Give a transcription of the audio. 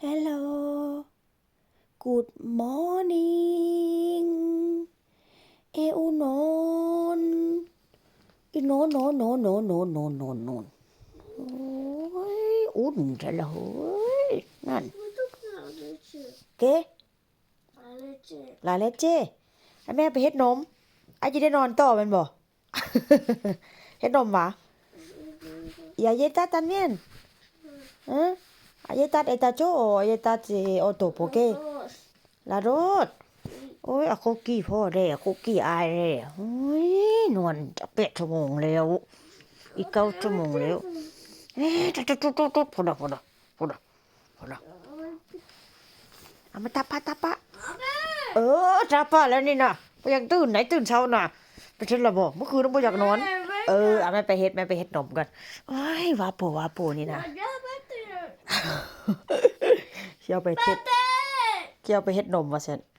Hello. Good morning. ເອ ອູນອນ ອີນອນ ນອນ ນອນ ໂອ້ຍ ອຸ່ນແທ້ລະເຮີ້ຍ ນັ້ນ Qué? La leche. Ai, ແມ່ໄປເຮັດນົມ. ອ້າຍຈະໄດ້ນອນຕໍ່ແມ່ນບໍ່? ເຮັດນົມຫວາ? ¿Y a Yeta también? ¿Eh? ¿A Yeta está yo o a Yeta otro? ¿Por qué? Las dos. ໂອ້ຍ ອາ ຄຸກກີ້ພໍແດ່ ຄຸກກີ້ອາຍແດ່. ໂອ້ຍ ນອນຈັກແປດຊົ່ວໂມງແລ້ວ ອີກເກົ້າຊົ່ວໂມງແລ້ວ. ເອີ ໂຕໆໆໆ ພຸ້ນນະ ພຸ້ນນະ ພຸ້ນນະ ພຸ້ນນະ. ເອົາມາຕາປະ ຕາປະ. ເອີ ຕາປະແລ້ວນີ້ນະ. ບໍ່ຢາກຕື່ນໃດ ຕື່ນເຊົ້ານະ. ໄປເຮັດລະບໍ່? ມື້ຄືນບໍ່ຢາກນອນ. ເອີ ເອົາແມ່ໄປເຮັດ ແມ່ໄປເຮັດນົມກ່ອນ. ໂອ້ຍ ວາໂປ ວາໂປນີ້ນະ. ຊິເອົາໄປເຮັດ ຊິເອົາໄປເຮັດນົມວ່າຊັ້ນ.